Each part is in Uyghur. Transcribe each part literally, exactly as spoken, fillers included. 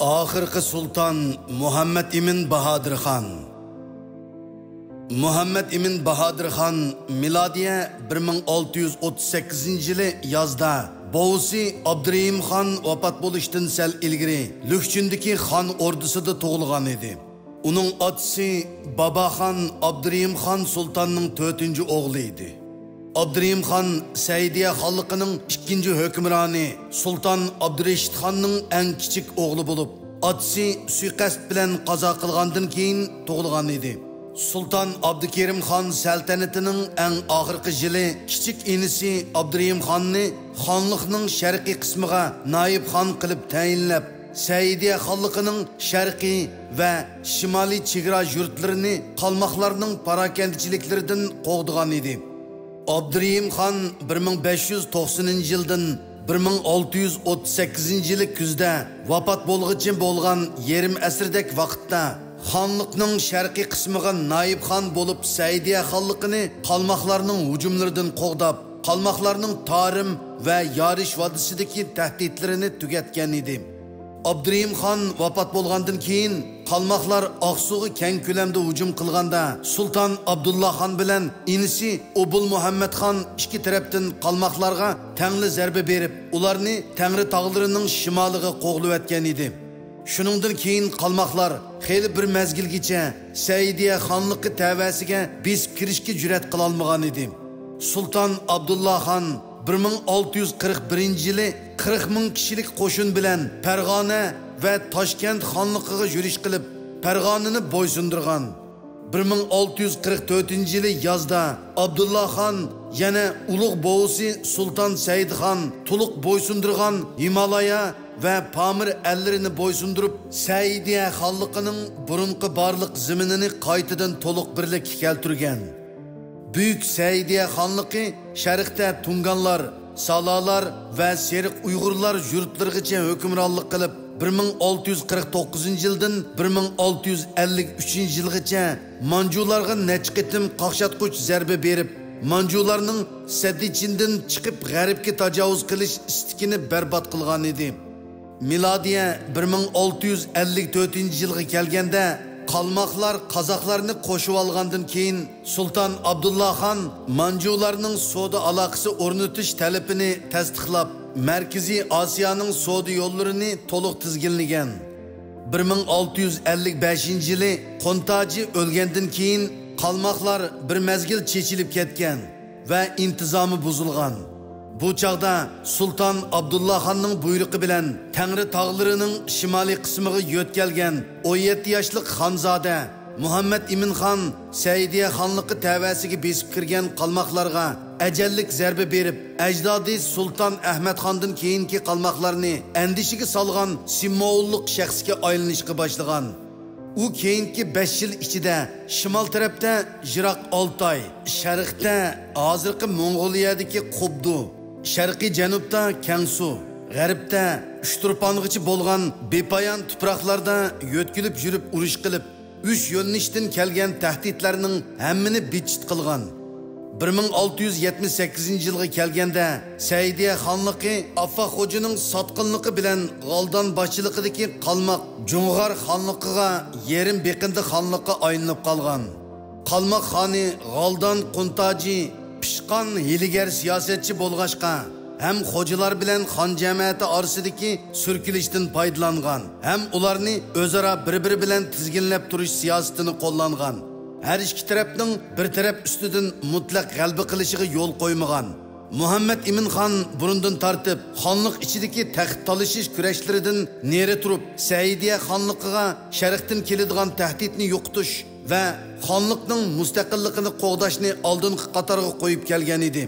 ئاخىرقى سۇلتان مۇھەممەد ئىمىن باھادىر خان. مۇھەممەد ئىمىن باھادىر خان مىلادىيە بىر مىڭ ئالتە يۈز ئوتتۇز سەككىزىنچى يىلى يازدا بوۋىسى ئابدۇرېھىم خان ۋاپات بولۇشتىن سەل ئىلگىرى لۈكچۈندىكى خان ئوردىسىدا تۇغۇلغان ئىدى. ئۇنىڭ ئاتىسى باباخان ئابدۇرېھىم خان سۇلتاننىڭ تۆتىنچى ئوغلى ئىدى. ئابدۇرېھىم خان سەئىدىيە خانلىقىنىڭ ئىككىنچى ھۆكۈمرانى سۇلتان ئابدۇرېشىت خاننىڭ ئەڭ كىچىك ئوغلى بولۇپ، ئاتىسى سۇيىقەست بىلەن قازا قىلغاندىن كېيىن تۇغۇلغان ئىدى. سۇلتان ئابدۇكېرىم خان سەلتەنىتىنىڭ ئەڭ ئاخىرقى يىلى كىچىك ئىنىسى ئابدۇرېھىم خاننى خانلىقنىڭ شەرقىي قىسمىغا نايىب خان قىلىپ تەيىنلەپ، سەئىدىيە خانلىقىنىڭ شەرقىي ۋە شىمالىي چېگرا يۇرتلىرىنى قالماقلارنىڭ پاراكەندىچىلىكلىرىدىن قوغدىغان ئىدى. ئابدۇرېھىم خان بىر مىڭ بەش يۈز توقسىنىنچى يىلدىن بىر مىڭ ئالتە يۈز ئوتتۇز سەككىزىنچى يىلى كۈزدە ۋاپات بولغۇچە بولغان يېرىم ئەسىردەك ۋاقىتتا خانلىقنىڭ شەرقىي قىسمىغا نايىب خان بولۇپ، سەئىدىيە خانلىقىنى قالماقلارنىڭ ھۇجۇملىرىدىن قوغداپ، قالماقلارنىڭ تارىم ۋە يارىش ۋادىسىدىكى تەھدىتلىرىنى تۈگەتكەن ئىدى. ئابدۇرېھىم خان ۋاپات بولغاندىن كېيىن، قالماقلار ئاقسۇغا كەڭ كۆلەمدە ھۇجۇم قىلغاندا، سۇلتان ئابدۇللا خان بىلەن ئىنىسى ئوبۇل مۇھەممەد خان ئىككى تەرەپتىن قالماقلارغا تەڭلا زەربە بېرىپ، ئۇلارنى تەڭرى تاغلىرىنىڭ شىمالىغا قوغلىۋەتكەن ئىدى. شۇنىڭدىن كېيىن قالماقلار خېلى بىر مەزگىلگىچە سەئىدىيە خانلىقى تەۋەسىگە بېسىپ كىرىشكە جۈرئەت قىلالمىغان ئىدى. سۇلتان ئابدۇللا خان بىر مىڭ ئالتە يۈز قىرىق بىرىنچى يىلى قىرىق مىڭ كىشىلىك قوشۇن بىلەن پەرغانە ۋە تاشكەنت خانلىقىغا يۈرۈش قىلىپ، پەرغانىنى بويسۇندۇرغان. بىر مىڭ ئالتە يۈز قىرىق تۆتىنچى يىلى يازدا ئابدۇللا خان يەنە ئۇلۇغ بوۋىسى سۇلتان سەئىدخان تولۇق بويسۇندۇرغان ھىمالايا ۋە پامىر ئەللىرىنى بويسۇندۇرۇپ، سەئىدىيە خانلىقىنىڭ بۇرۇنقى بارلىق زېمىنىنى قايتىدىن تولۇق بىرلىككە كەلتۈرگەن. بۈيۈك سەئىدىيە خانلىقى شەرقتە تۇڭگانلار، سالارلار ۋە سېرىق ئۇيغۇرلار يۇرتلىرىغىچە ھۆكۈمرانلىق قىلىپ، بىر مىڭ ئالتە يۈز قىرىق توققۇزىنچى يىلدىن بىر مىڭ ئالتە يۈز ئەللىك ئۈچىنچى يىلغىچە مانجۇلارغا نەچچە قېتىم قاقشاتقۇچ زەربە بېرىپ، مانجۇلارنىڭ سەددىچىندىن چىقىپ غەربكە تاجاۋۇز قىلىش ئىستىكىنى بەربات قىلغان ئىدى. مىلادىيە بىر مىڭ ئالتە يۈز ئەللىك تۆتىنچى يىلغا كەلگەندە، قالماقلار قازاقلارنى قوشۇۋالغاندىن كېيىن، سۇلتان ئابدۇللا خان مانجۇلارنىڭ سودا ئالاقىسى ئورنىتىش تەلىپىنى تەستىقلاپ، مەركىزىي ئاسىيانىڭ سودا يوللىرىنى تولۇق تىزگىنلىگەن. بىر مىڭ ئالتە يۈز ئەللىك بەشىنچى يىلى قۇنتاجى ئۆلگەندىن كېيىن، قالماقلار بىر مەزگىل چېچىلىپ كەتكەن ۋە ئىنتىزامى بۇزۇلغان. بۇ چاغدا سۇلتان ئابدۇللا خاننىڭ بۇيرۇقى بىلەن تەڭرى تاغلىرىنىڭ شىمالىي قىسمىغا يۆتكەلگەن ئون يەتتە ياشلىق خانزادە مۇھەممەد ئىمىن خان سەئىدىيە خانلىقى تەۋەسىگە بېسىپ كىرگەن قالماقلارغا ئەجەللىك زەربە بېرىپ، ئەجدادى سۇلتان ئەھمەد خاندىن كېيىنكى قالماقلارنى ئەندىشىگە سالغان سىمۋوللۇق شەخسكە ئايلىنىشقا باشلىغان. ئۇ كېيىنكى بەش يىل ئىچىدە شىمال تەرەپتە يىراق ئالتاي، شەرقتە ھازىرقى موڭغۇلىيەدىكى قوبدۇ، شەرقىي جەنۇبتا كەڭسۇ، غەربتە ئۇچتۇرپانغىچە بولغان بىپايان تۇپراقلاردا يۆتكىلىپ يۈرۈپ ئۇرۇش قىلىپ، ئۈچ يۆنىلىشتىن كەلگەن تەھدىتلەرنىڭ ھەممىنى بىتچىت قىلغان. بىر مىڭ ئالتە يۈز يەتمىش سەككىزىنچى يىلغا كەلگەندە، سەئىدىيە خانلىقى ئاففاق خوجىنىڭ ساتقىنلىقى بىلەن غالدان باشچىلىقىدىكى قالماق جۇڭغار خانلىقىغا يېرىم بېقىندى خانلىققا ئايلىنىپ قالغان. قالماق خانى غالدان قۇنتاجى پىشقان ھىيلىگەر سىياسەتچى بولغاچقا، ھەم خوجىلار بىلەن خان جەمەتى ئارىسىدىكى سۈركىلىشتىن پايدىلانغان، ھەم ئۇلارنى ئۆزئارا بىر-بىرى بىلەن تىزگىنلەپ تۇرۇش سىياسىتىنى قوللانغان. ھەر ئىككى تەرەپنىڭ بىر تەرەپ ئۈستىدىن مۇتلەق غەلىبە قىلىشىغا يول قويمىغان. مۇھەممەد ئىمىن خان بۇرۇندىن تارتىپ خانلىق ئىچىدىكى تەخت تالىشىش كۈرەشلىرىدىن نېرى تۇرۇپ، سەئىدىيە خانلىقىغا شەرقتىن كېلىدىغان تەھدىتنى يوقىتىش ۋە خانلىقنىڭ مۇستەقىللىقىنى قوغداشنى ئالدىنقى قاتارغا قويۇپ كەلگەن ئىدى.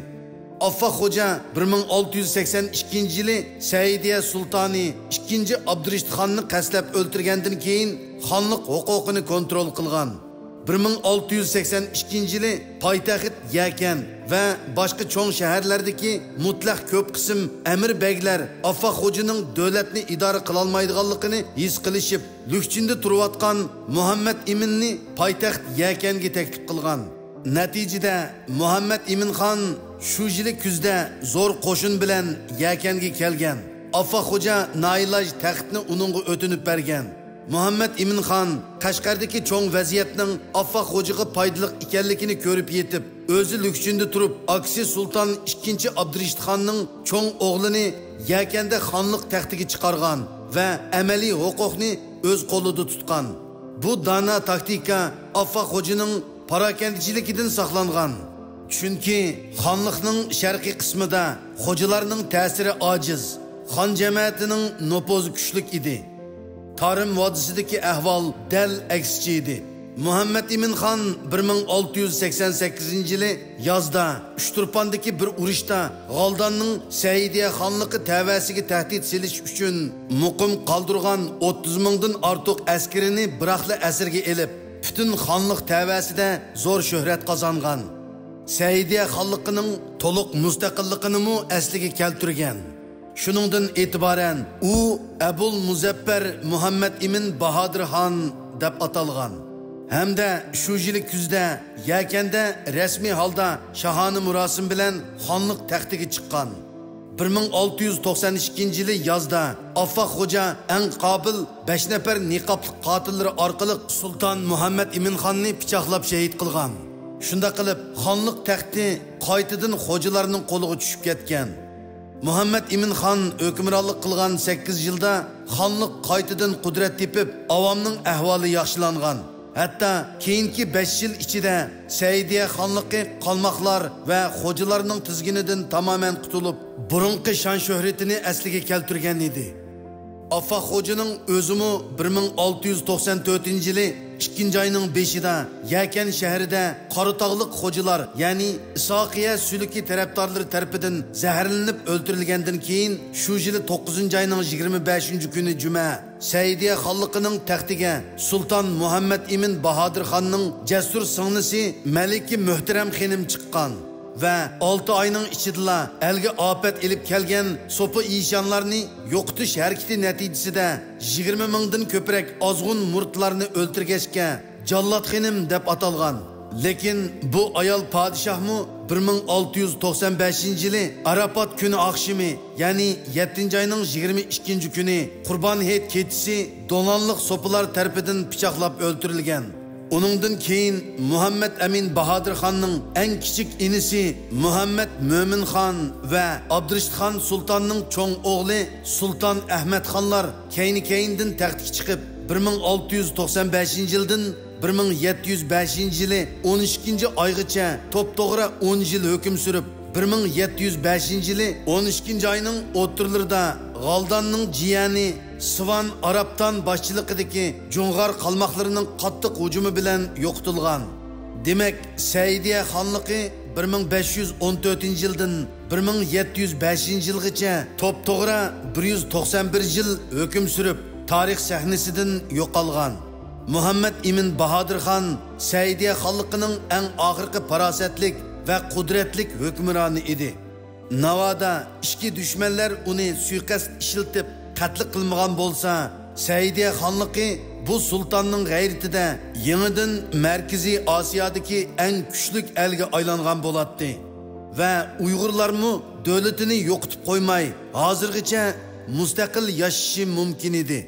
ئاففاق خوجا بىر مىڭ ئالتە يۈز سەكسەن ئىككىنچى يىلى سەئىدىيە سۇلتانى ئىككىنچى ئابدۇرېشىت خاننى قەستلەپ ئۆلتۈرگەندىن كېيىن، خانلىق ھوقۇقىنى كونترول قىلغان. بىر مىڭ ئالتە يۈز سەكسەن ئىككىنچى يىلى پايتەخت يەكەن ۋە باشقا چوڭ شەھەرلەردىكى مۇتلەق كۆپ قىسىم ئەمىر بەگلەر ئاففاق خوجىنىڭ دۆلەتنى ئىدارە قىلالمايدىغانلىقىنى ھېس قىلىشىپ، لۈكچىندە تۇرۇۋاتقان مۇھەممەد ئىمىننى پايتەخت يەكەنگە تەكلىپ قىلغان. نەتىجىدە، مۇھەممەد ئىمىن خان شۇ يىلى كۈزدە زور قوشۇن بىلەن يەكەنگە كەلگەن. ئافاق خوجا نائىلاج تەختنى ئۇنىڭغا ئۆتۈنۈپ بەرگەن. مۇھەممەد ئىمىن خان قەشقەردىكى چوڭ ۋەزىيەتنىڭ ئافاق خوجىغا پايدىلىق ئىكەنلىكىنى كۆرۈپ يېتىپ، ئۆزى لۈكچۈندە تۇرۇپ، ئاكىسى سۇلتان ئىككىنچى ئابدۇرېشىت خاننىڭ چوڭ ئوغلىنى يەكەندە خانلىق تەختىگە چىقارغان ۋە ئەمەلىي ھوقۇقنى ئۆز قولىدا تۇتقان. بۇ دانا تاكتىكا ئافاق خوجىنىڭ پاراكەندىچىلىكىدىن ساقلانغان. چۈنكى خانلىقنىڭ شەرقىي قىسمىدا خوجىلارنىڭ تەسىرى ئاجىز، خان جەمەتىنىڭ نوپۇزى كۈچلۈك ئىدى. تارىم ۋادىسىدىكى ئەھۋال دەل ئەكسىچە ئىدى. مۇھەممەد ئىمىن خان بىر مىڭ ئالتە يۈز سەكسەن سەككىزىنچى يىلى يازدا ئۇچتۇرپاندىكى بىر ئۇرۇشتا غالداننىڭ سەئىدىيە خانلىقى تەۋەسىگە تەھدىت سېلىش ئۈچۈن مۇقىم قالدۇرغان ئوتتۇز مىڭدىن ئارتۇق ئەسكىرىنى بىراقلا ئەسىرگە ئېلىپ، پۈتۈن خانلىق تەۋەسىدە زور شۆھرەت قازانغان. سەئىدىيە خانلىقىنىڭ تولۇق مۇستەقىللىقىنىمۇ ئەسلىگە كەلتۈرگەن. شۇنىڭدىن ئېتىبارەن ئۇ ئەبۇل مۇزەپپەر مۇھەممەد ئىمىن باھادىر خان دەپ ئاتالغان ھەمدە شۇ يىلى كۈزدە يەكەندە رەسمىي ھالدا شاھانە مۇراسىم بىلەن خانلىق تەختىگە چىققان. بىر مىڭ ئالتە يۈز توقسان ئىككىنچى يىلى يازدا ئافاق خوجا ئەڭ قابىل بەش نەپەر نىقابلىق قاتىللىرى ئارقىلىق سۇلتان مۇھەممەد ئىمىن خاننى پىچاقلاپ شېھىت قىلغان. شۇنداق قىلىپ، خانلىق تەختى قايتىدىن خوجىلارنىڭ قولىغا چۈشۈپ كەتكەن. مۇھەممەد ئىمىن خان ھۆكۈمرانلىق قىلغان سەككىز يىلدا خانلىق قايتىدىن قۇدرەت تېپىپ، ئاۋامنىڭ ئەھۋالى ياخشىلانغان. ھەتتا كېيىنكى بەش يىل ئىچىدە سەئىدىيە خانلىقى قالماقلار ۋە خوجىلارنىڭ تىزگىنىدىن تامامەن قۇتۇلۇپ، بۇرۇنقى شان-شۆھرىتىنى ئەسلىگە كەلتۈرگەن ئىدى. ئافاق خوجىنىڭ ئۆزىمۇ بىر مىڭ ئالتە يۈز توقسان تۆتىنچى يىلى ئىككىنچى ئاينىڭ بېشىدا يەكەن شەھىرىدە قاراتاغلىق خوجىلار، يەنى ئىسھاقىيە سۈلۈكى تەرەپدارلىرى تەرىپىدىن زەھەرلىنىپ ئۆلتۈرۈلگەندىن كېيىن، شۇ يىلى توققۇزىنچى ئاينىڭ يىگىرمە بەشىنچى كۈنى جۈمە، سەئىدىيە خانلىقىنىڭ تەختىگە سۇلتان مۇھەممەد ئىمىن باھادىر خاننىڭ جەسۇر سىڭلىسى مەلىكە مۆھتەرەم خېنىم چىققان ۋە ئالتە ئاينىڭ ئىچىدىلا ئەلگە ئاپەت ئېلىپ كەلگەن سوپى ئىشانلارنى يوقىتىش ھەرىكىتى نەتىجىسىدە يىگىرمە مىڭدىن كۆپرەك ئازغۇن مۇرىتلارنى ئۆلتۈرگەچكە، جاللات خېنىم دەپ ئاتالغان. لېكىن بۇ ئايال پادىشاھمۇ بىر مىڭ ئالتە يۈز توقسان بەشىنچى يىلى ئاراپات كۈنى ئاخشىمى، يەنى يەتتىنچى ئاينىڭ يىگىرمە ئىككىنچى كۈنى قۇربان ھېيت كېچىسى دونانلىق سوپىلار تەرىپىدىن پىچاقلاپ ئۆلتۈرۈلگەن. ئۇنىڭدىن كېيىن مۇھەممەد ئەمىن باھادىر خاننىڭ ئەڭ كىچىك ئىنىسى مۇھەممەد مۆمىن خان ۋە ئابدۇرېشىت خان سۇلتاننىڭ چوڭ ئوغلى سۇلتان ئەھمەد خانلار كەينى-كەينىدىن تەختكە چىقىپ، بىر مىڭ ئالتە يۈز توقسان بەشىنچى يىلدىن بىر مىڭ يەتتە يۈز بەشىنچى يىلى ئون ئىككىنچى ئايغىچە توپتوغرا ئون يىل ھۆكۈم سۈرۈپ، بىر مىڭ يەتتە يۈز بەشىنچى يىلى ئون ئىككىنچى ئاينىڭ ئوتتۇرىلىرىدا غالداننىڭ جىيەنى سىۋان ئارابتان باشچىلىقىدىكى جۇڭغار قالماقلىرىنىڭ قاتتىق ھۇجۇمى بىلەن يوقىتىلغان. دېمەك، سەئىدىيە خانلىقى بىر مىڭ بەش يۈز ئون تۆتىنچى يىلدىن بىر مىڭ يەتتە يۈز بەشىنچى يىلغىچە توپتوغرا بىر يۈز توقسان بىر يىل ھۆكۈم سۈرۈپ، تارىخ سەھنىسىدىن يوقالغان. مۇھەممەد ئىمىن باھادىر خان سەئىدىيە خانلىقىنىڭ ئەڭ ئاخىرقى پاراسەتلىك ۋە قۇدرەتلىك ھۆكۈمرانى ئىدى. ناۋادا ئىچكى دۈشمەنلەر ئۇنى سۇيىقەست ئىشلىتىپ قەتل قىلمىغان بولسا، سەئىدىيە خانلىقى بۇ سۇلتاننىڭ غەيرىتىدە يېڭىدىن مەركىزىي ئاسىيادىكى ئەڭ كۈچلۈك ئەلگە ئايلانغان بولاتتى ۋە ئۇيغۇرلارمۇ دۆلىتىنى يوقىتىپ قويماي، ھازىرغىچە مۇستەقىل ياشىشى مۇمكىن ئىدى.